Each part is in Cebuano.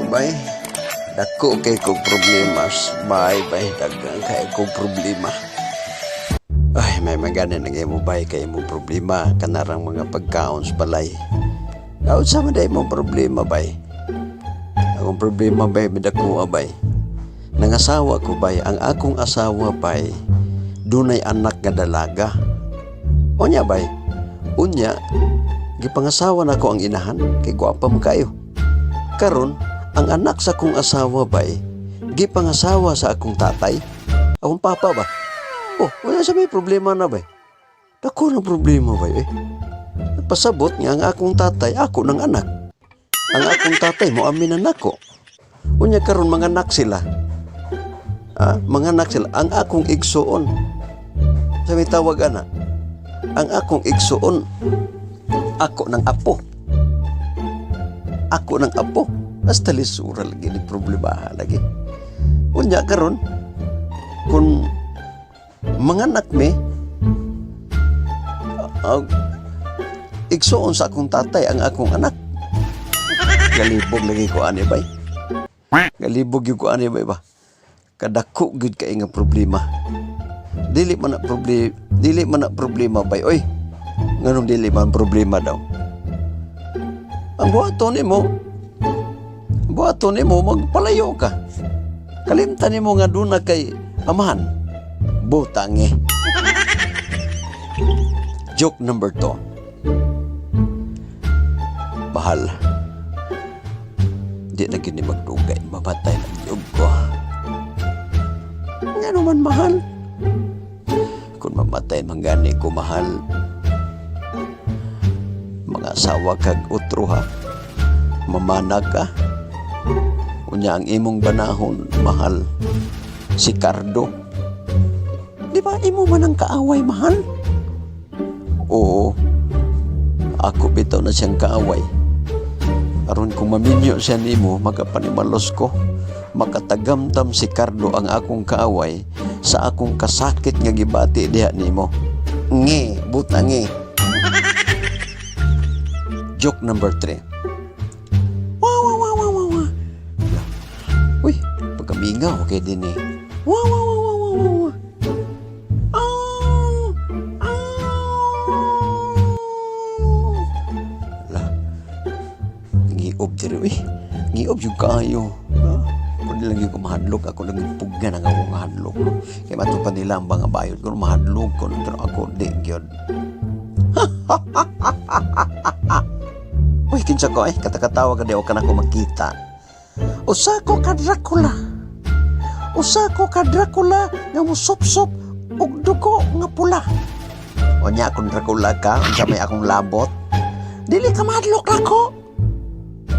Bay, dako kay kog problemas. Bay, bay, daghan kay kog problema. Ay, may magana nang imo, bay, kay imong problema kanarang mga pagkaon sa balay. Unsa man day imong problema, bay? Akong problema, bay, midako, bay. Nangasawa ko, bay, ang akong asawa, bay, dunay anak nga dalaga. Unya, bay, unya, gipangasawa nako ang inahan, kay gwapa man kayo. Karon, ang anak sa akong asawa, bay, gipangasawa sa akong tatay. Akong papa ba? Oh, wala sa may problema na, bay. Dako ng problema, bay, eh. Pasabot nga ang akong tatay, ako ng anak. Ang akong tatay mo amin na nako. Unya karon mga anak sila. Ah, mga anak sila. Ang akong igsuon. Sa may tawag ana. Ang akong igsuon, ako ng apo. Ako ng apo. Basta lisura lagi ni problema lagi. Unya karon kung manganak mi, igsuon sa akong tatay ang akong anak. Galibog lagi ko ani, bay. Galibog gyud ko ani, bay ba. Kadako gyud kay nga problema. Dili man na problema, dili man na problema, bay. Oy. Nganong dili man problema daw? Ang buhaton nimo, buhaton nimo magpalayo ka. Kalimtan nimo nga duna kay amahan. Butang eh. Joke number 2. Mahal. Di na gini magdugay, mamatay na gyud ko. Nga naman, mahal? Kung mamatay man gani ko, mahal, mangasawa kag utro ha. Mamana ka. Unya ang imong banahon, mahal, si Cardo. Di ba imo man ang kaaway, mahal? Oo. Ako bitaw na siyang kaaway. Aron kung maminyo siya nimo, magapanimalos ko. Makatagamtam si Cardo, ang akong kaaway, sa akong kasakit nga gibati diha nimo. Nge, butangi. Joke number 3. Wah, wah, wah, wah, wah, wah. Uy, pagkamingaw, okay din eh. Wah, wah, wah, wah, wah, wah, wah. Ah, ah. Lah, ngiob diri, uy. Ngiob yung kaayo. Ah, pwede lagi ko mahadlok. Ako lagi puggan ang akong hadlok. No? Kaya mato pa nila ang mga bayod ko. Mahadlok ko. Pero ako, di, gyud. Uy, kinsa ko eh. Katakatawa ka di o ka na ko makita. Usa ko ka Dracula. Usa ko ka Dracula nga musupsop og dugo nga pula. Unya kung Dracula ka, unsa may akong labot? Dili ka mahadlok nako.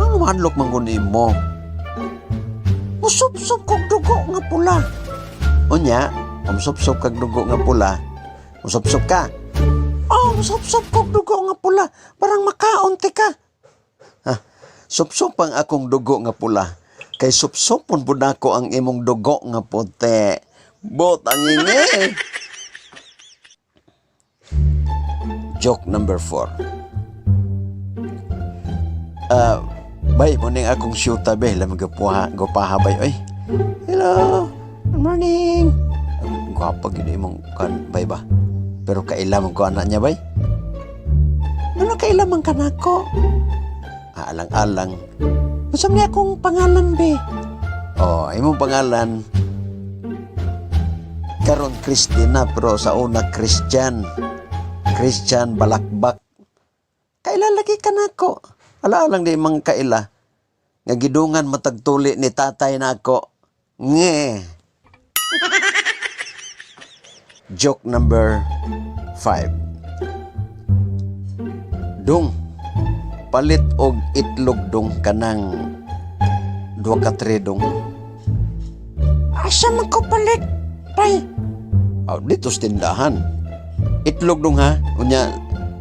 Ano mahadlok man ko nimo? Musupsop kog dugo nga pula. Unya, musupsop kag dugo nga pula. Musupsop ka. Oh, musupsop kog dugo nga pula. Parang makaunti ka. Ha, supsop ang akong dugo nga pula. Kay supsopon pud nako ang imong dugo nga puti. Bot ang ingi. Joke number 4. Ah, bay, muning akong shoota be, lamang gapuha, gupaha bay, oy. Hello, good morning. Gwapa gyud imong kan, bay ba? Pero kaila man ko anak niya, bay. Ano kaila man ka nako? Ah, alang-alang. Unsa man akong pangalan be? Oh, imong pangalan karon Christina pero sa una Christian. Christian Balakbak. Kaila lagi ka nako. Ala lang di mang kaila. Nga gidungan matagtuli ni tatay nako. Nge. Joke number 5. Dong, palit og itlog dong, kanang duha ka tray dong. Asa man ko palit, tay? Oh, dito sa tindahan. Itlog dong ha. Unya,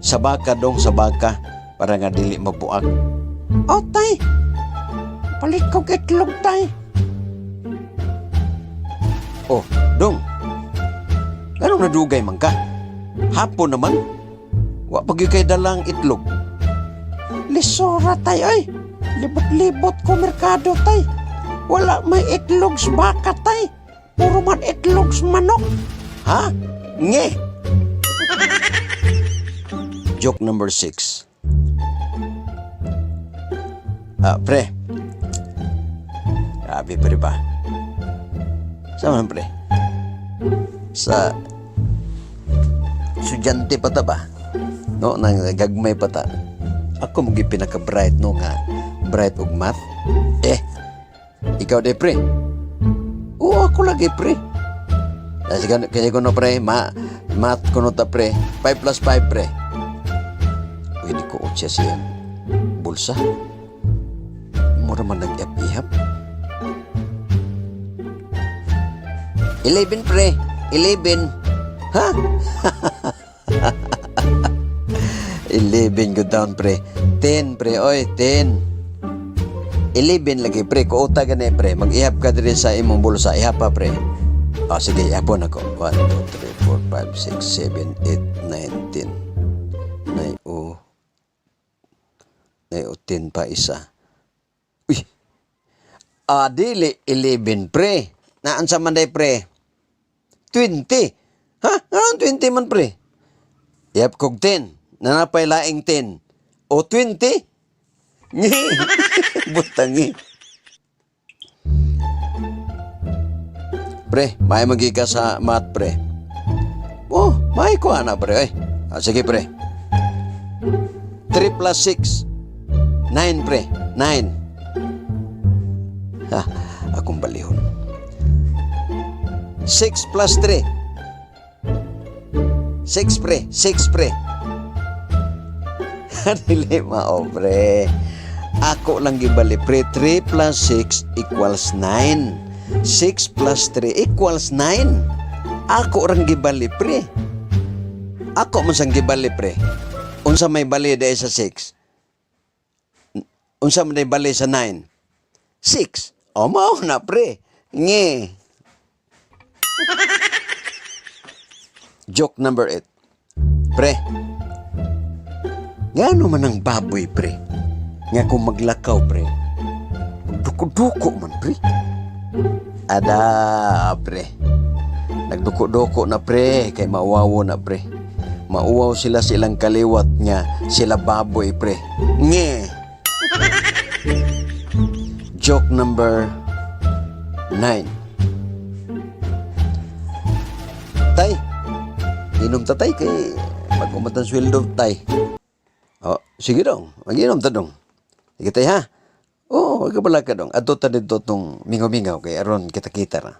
sa baka dong, sa baka. Para nga dili mabuak. Oh, tay. Palit kog itlog, tay. Oh, dong. Ganong nadugay man ka? Hapon naman. Wa pa gyud kay dalang itlog. Lisura, tay, oy. Libot-libot ko merkado, tay. Wala may itlog sa baka, tay. Puro man itlog sa manok. Ha? Nge! Joke number 6. Ah, pre. Grabe, pre ba? Sa man, pre? Sa estudyante pa ta ba? No, nang gagmay pa ta. Ako magi pinaka-bright, no, nga bright og math. Eh, ikaw de, pre. Oo, ako lagi, pre. Kasi kaya ko no, pre, math ko no ta, pre. 5 plus 5, pre. Pwede ko siya siyang bulsa. Mura man nag-ihap. 11, pre. 11. Ha? 11 go down, pre. 10, pre. Oy, 10. 11 lagi, pre. Kuota gani, pre. Mag-ihap ka diri sa imong bulsa. Ihap pa, pre. Ah, sige, ihapon ako. 1, 2, 3, 4, 5, 6, 7, 8, 9, 10. 9, o. 9, o, 10 pa isa. Uy. Ah, dili, 11, pre. Naan sa man day, pre? 20. Ha? Anong 20 man, pre? Yep, kog 10. Nanapay laing 10. O 20? Ngi. Butang eh. Pre, may magi ka sa math, pre. Oh, may ko ana, pre. Ay. Ah, sige, pre. 3 plus 6. 9, pre. 9. Ha, akong balihon. 6 plus 3. 6, pre. 6, pre. Dili mao, pre. Ako lang gibali, pre. 3 plus 6 equals 9. 6 plus 3 equals 9. Ako rang gibali, pre. Ako man sang gibali, pre. Unsa may bali dahil sa 6? Unsa man bali sa 9? 6. O, mao na, pre. Nge. Joke number 8. Pre, ngano man ang baboy, pre? Nga kung maglakaw, pre, duko-duko man, pre. Ada, pre. Nagduko-duko na, pre, kay mauwawo na, pre. Mauwaw sila silang kaliwat nga sila baboy, pre. Nge. Joke number 9. Tay, inom ta, tay, kay mag-umat ang sweldo, tay. Oh, sige dong, mag-inom ta dong. Sige, tay, ha. Oo, oh, wag ka bala ka dong. Adto ta dito tong mingaw-mingaw kay aron kita-kita ra.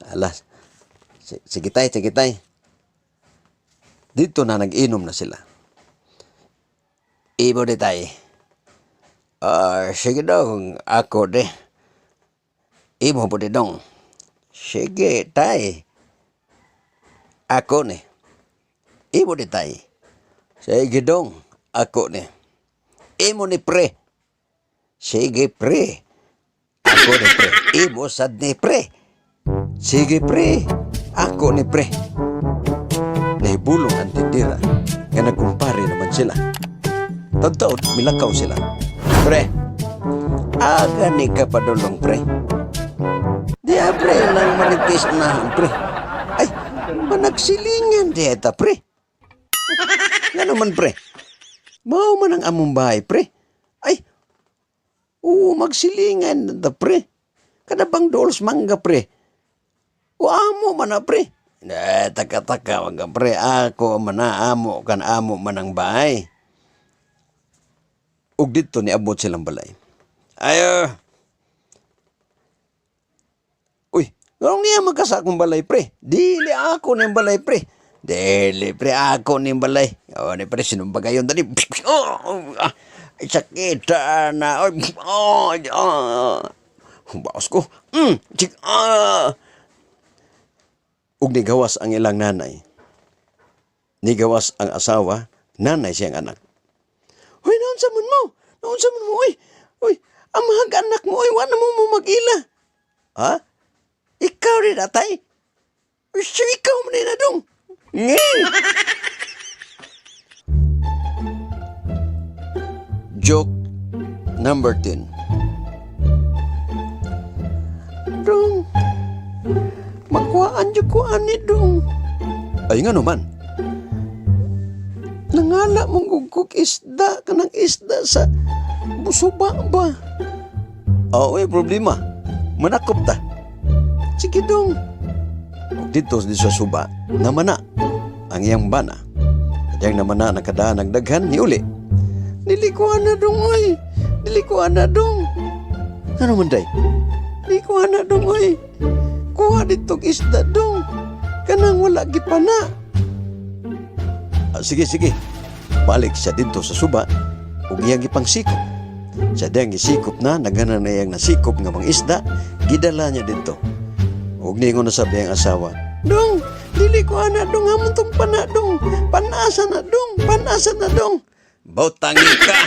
Alas. Sige, tay, sige, tay. Dito na nag-inom na sila. Ibo di, tay. Ah, sige dong, ako de. Imo po di dong. Sige, tay. Ako ni. Imo di, tay. Sige dong, ako ni. Imo ni, pre. Sige, pre. Ako ni, pre. Imo sad ni, pre. Sige, pre. Ako ni, pre. Nahibulong ang tindira nga nagkumpare naman sila. Tagtaod, milakaw sila. Pre, aga ni ka padulong, pre. Di ah, pre, nang maritis na, pre. Ay, managsilingan di eta, pre. Nga naman, pre. Mao man ang among bahay, pre. Ay, oo, magsilingan da, pre. Kada bang dols mangga, pre. O amo man na, pre. Eh, taka-taka, wag ka, pre. Ako man na, amo kan amo man ang bahay. Ug dito niabot silang balay. Ayo. Uy, nganong niya magkasa akong balay, pre? Dili ako ning balay, pre. Dili, pre, ako ning balay. O, ni pre, sinumbagayon dali. Oh, ah, sakit na. Oh, oh, Baos ko. Chik, ah. Ug nigawas ang ilang nanay. Nigawas ang asawa, nanay siyang anak. Hoy, naunsa man mo? Naunsa man mo? Uy, uy, ang mga anak mo, uy, wala mo mo mag-ila. Ha? Ikaw rin, atay? Uy, siya, ikaw man na dong. Nge! Joke Number 10. Dong, magkuhaan jud ko ani, dong. Ay, nga naman. Nangala mong gugkog isda, kanang isda sa busuba ba? Oo, eh, problema. Manakop ta. Sige, dong. Ug didto di sa suba, namana ang iyang bana. At iyang namana nakadaan ang daghan ni uli. Dili ko ana, dong, oy. Dili ko ana, dong. Ano man day? Dili ko ana, dong, oy. Kuha dito'g isda, dong. Kanang wala gipana. Ah, sige, sige. Balik siya didto sa suba ug iyang gipangsikop. Sa diyang gisikop na, nagana na iyang nasikop nga mga isda, gidala niya didto. Ug ningon na sabi ang asawa, "Dong, dili ko ana, dong, amon tong pana, dong. Panasa na, dong, panasa na, dong." Bawtangi ka!